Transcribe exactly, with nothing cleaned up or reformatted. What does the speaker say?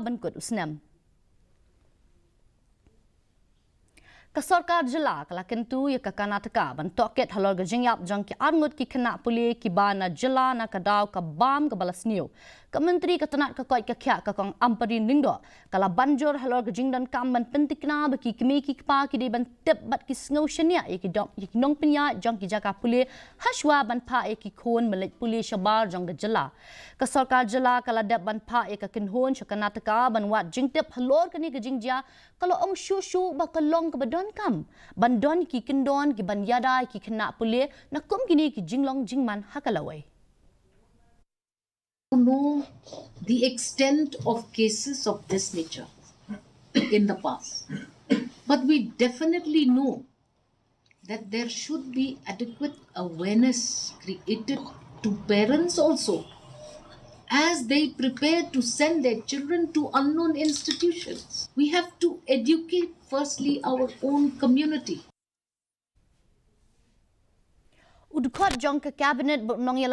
ban kut u snem. Ka sorkar jylla ka la kyntu ïa ka Karnataka ban tohkit halor ka jingïap jong ki arngut ki khynnah pule kiba na jylla na ka daw ka bam kaba la sniew. Ka Myntri ka tnat ka koit ka khiah ka Kong Ampareen Lyngdoh ka la ban jur halor ka jingdonkam ban pyntikna ba ki kmie ki kpa ki dei ban tip bad ki sngew shaniah ïa ki dong, ïa ki nongpynïaid jong ki jaka pule hashwa ban phah ïa ki khun ban leit pule shabar jong ka jylla. Ka sorkar jylla ka la dep ban phah ïa ka kynhun sha Karnataka ban wad jingtip halor kane ka jingjia, ka la ong shuh shuh ba ka long kaba donkam ban don ki kyndon kiban ïada ïa ki khynnah pule na kum kine ki jinglong jingman ha ka lawei. Know the extent of cases of this nature in the past. But we definitely know that there should be adequate awareness created to parents also as they prepare to send their children to unknown institutions. We have to educate firstly our own community. U dkhot jong ka Cabinet bad u nongïalam